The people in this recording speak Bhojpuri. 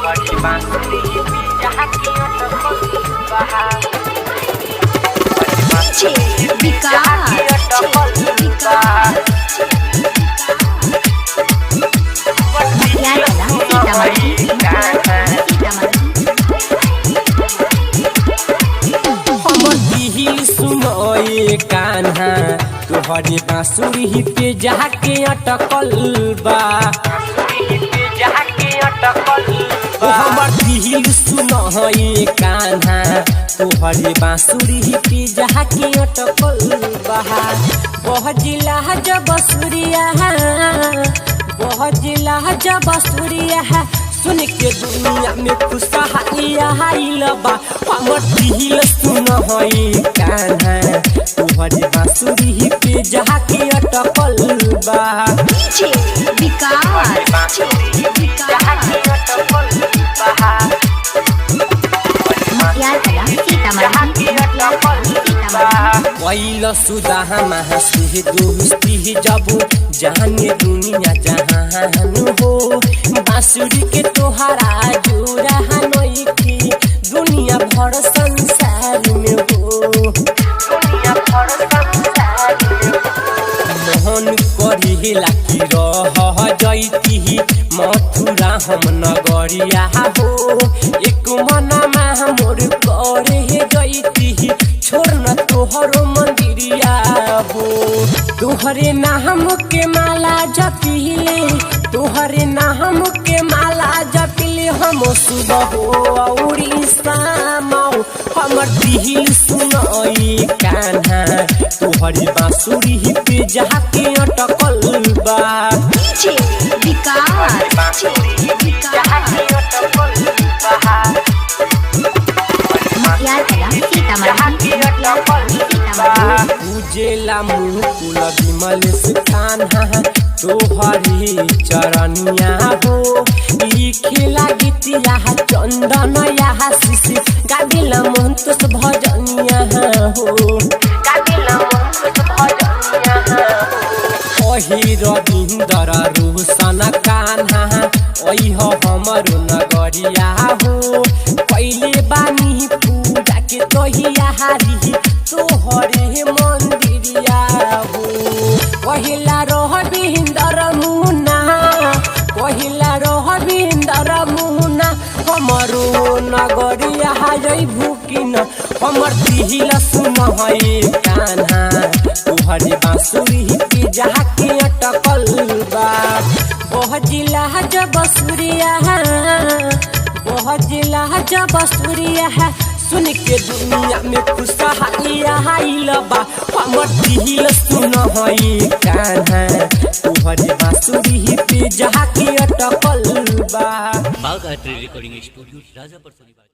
DJ Vikas, DJ Vikas. Matiara, Sitamarhi, Sitamarhi. हमर दिल सुनोए कान्हा तोहरे बांसुरी पे जाके अटकल बा। ओ हमर दिल सुनोए कान्हा तोहरे बांसुरी पे जाके अटकल बा। बहजिला जब सूर्या, बहजिला जब सूर्या, सुन के दुनिया में खुशहालिया आइल बा। हमर दिल सुन होई कान्हा तोहरे बांसुरी पे जाके अटकल बा। DJ Vikas, DJ Vikas. Matiara, Sitamarhi, Sitamarhi. कैल सुदामा से दोस्ती जब जाने दुनिया जहान हो, बांसुरी के तोहरा जोरा नइखी दुनिया भर संसार में हो। मोहन करिला की रह जैती मथुरा हम नगरिया हो, एक मनमा मोर करे जैती छोड़ न तोहरो मंदिरिया हो। तोहरे नाम के माला जपिले, तोहरे नाम के माला जपिले हम सुबह हो औरी शाम। हमर दिल सुनई कान्हा तोहरे बांसुरी पे जाके अटकल बा। DJ Vikas, DJ Vikas. Matiara, Sitamarhi, Sitamarhi. पूजेला मुकुल विमल से कान्हा तोहरी चरनिया हो, लिखेला गीतिया चंदन या शिशि गाबिला मोहन भजनिया हो। ओही रविन्दर रोशन कान्हा ओह हमरो नगरिया हो, पहिले बानी पूजा के तोहिया हारी तोहरे मंदिरिया हो। पहिला रविन्दर मुना, पहिला रविन्दर मुना, हमरो नगरिया जैभू किन। हमर दिल सुन है कान्हा तोहरे बांसुरी पे जाके अटकल बा। बहजिला जब सूर्या, बहजिला जब सूर्या, सुन के दुनिया में खुशहालिया आइल बा। हमर दिल सुन है कान्हा तोहरे बांसुरी पे जाके अटकल बा। बाघ रिकॉर्डिंग स्टूडियो, राजापुर सोनी।